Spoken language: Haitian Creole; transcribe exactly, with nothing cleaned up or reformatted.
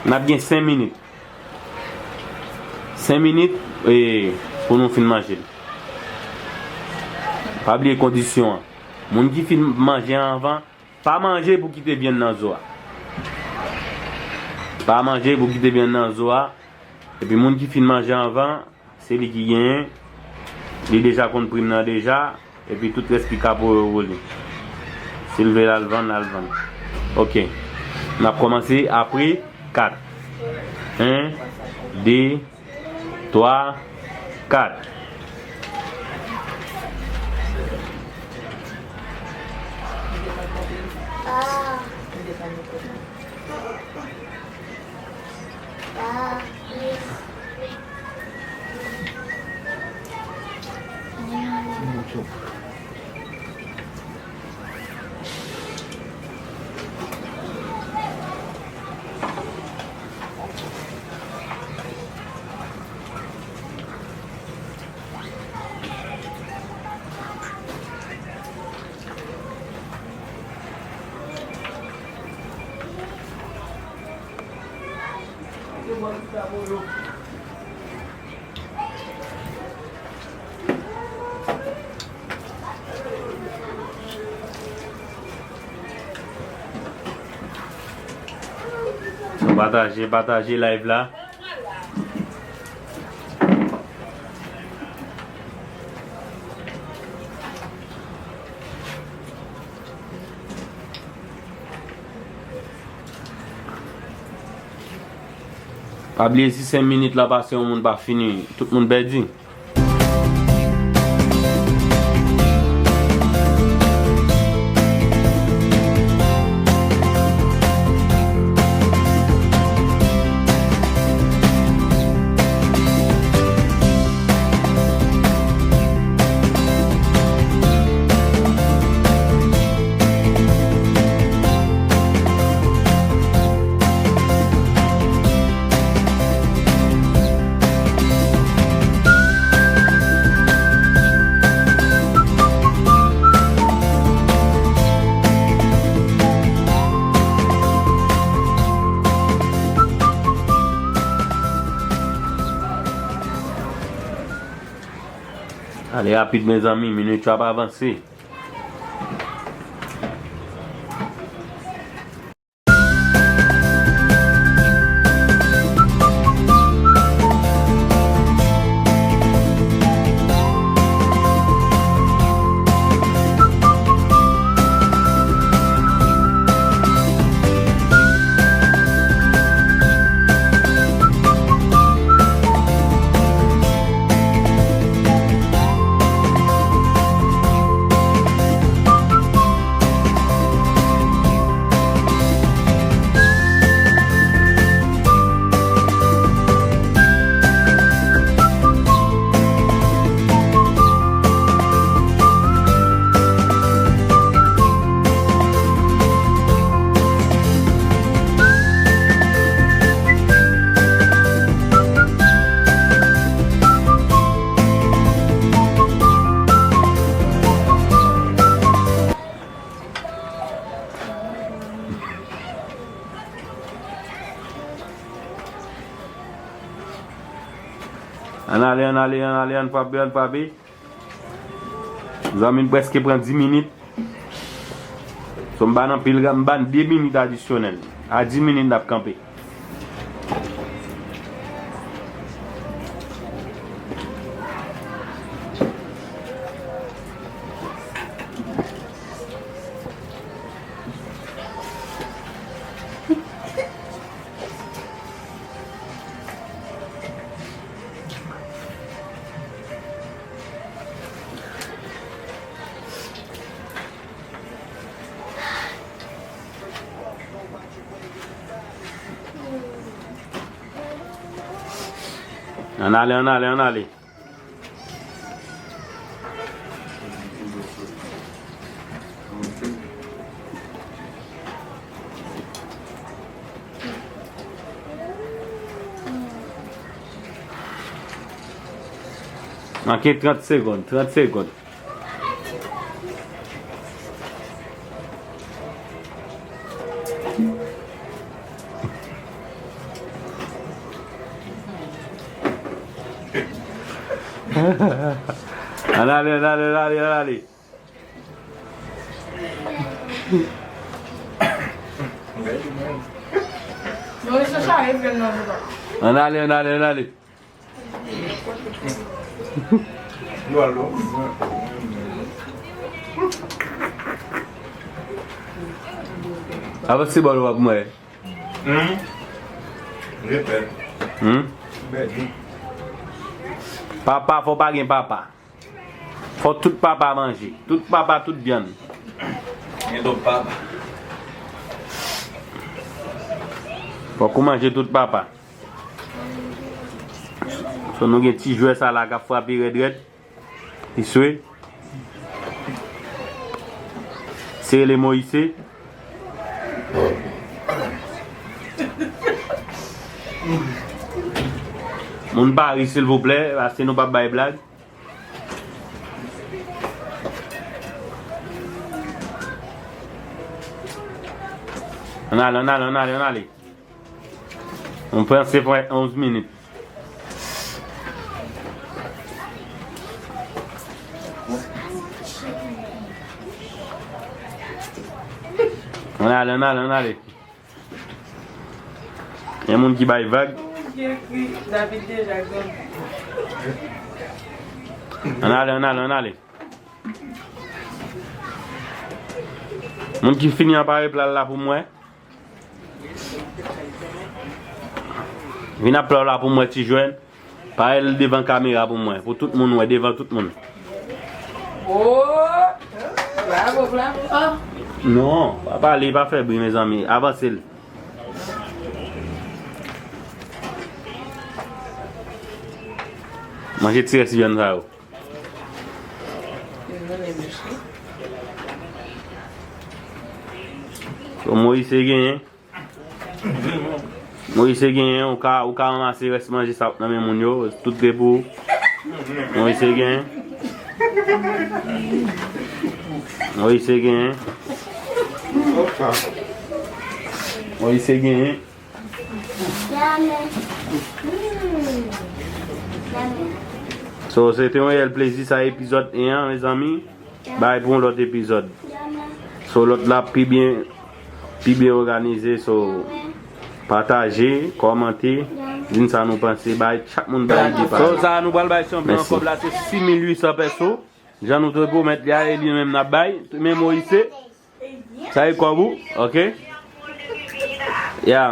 N ap gen senk minit. Senk minit, e, pou nou fin manje l. Pa bliye kondisyon an. Moun ki fin manje anvan, pa manje pou kite vyann nan zo a. Pa manje pou kite vyann nan zo a. Epi moun ki fin manje anvan, se li ki genyen. Li deja konn prim nan deja. Epi tout rès pika pou yo pou li. Si l vle l al vann, l al vann. Ok. N ap kòmanse apre kat. En, de, twa, kat. Pataje, pataje live la. Pa bliye, si senk minit la pase, yon moun pa fini, tout moun pèdi. Ale rapid, mezanmi, minit yo ap avanse. Ann ale, ann ale, ann ale, ann frape, ann frape. Zanmi n prèske pran dis minit. So m ba n anpil, m ba n de minit adisyonèl. A dis minit n ap kanpe. Ann ale, ann ale, ann ale. Manke trant segonn, trant segonn. Ann ale, ann ale, ann ale, ann ale. Ann ale, ann ale, ann ale. Avanse bò w ap mwen. Hmm? Repèt. Hmm? Bèdi. Papa, fò pa gen papa. Fò tout papa manje. Tout papa, tout vyann. Gen twòp papa. Fòk ou manje tout papa. So, nou gen ti jwè sa la k ap frape rèd rèd. Li swe. Se rele Moise. Moun pa ri, silvouplè, paske nou p ap bay blag. Ann ale, ann ale, ann ale, ann ale. Mwen panse fè onz minit. Ann ale, ann ale, ann ale. Gen moun ki bay vag. Ann ale, ann ale, ann ale. Moun ki fini anpare pla l la pou mwen. Vin ap pla w la pou mwen, ti jwèn. Pare l devan kamera pou mwen, pou tout moun wè, devan tout moun. Oh! Bravo, bravo. Oh! Non, pa pale, pa fè bri, mezanmi. Avanse l. Manje ti rès vyann sa yo. So, Moise genyen. Moise genyen, ou ka, ou ka ranmase rès manje sa k nan men moun yo, tout de pou ou. Moise genyen. Moise genyen. Moise genyen. So, se te yon reyèl plezi sa, epizòd en an, mezanmi. Bay pou yon lòt epizòd. So, lòt la pi byen, pi byen òganize. So, pataje, kòmante, di n sa nou panse. Bay chak moun bay ide pa yo. So, sa nou pral bay se yon plan kòb la, se sis mil uit san pèso. Jan nou te pwomèt li a, e li menm n ap bay. Men Moise, sa e kòb ou, ok? Ya.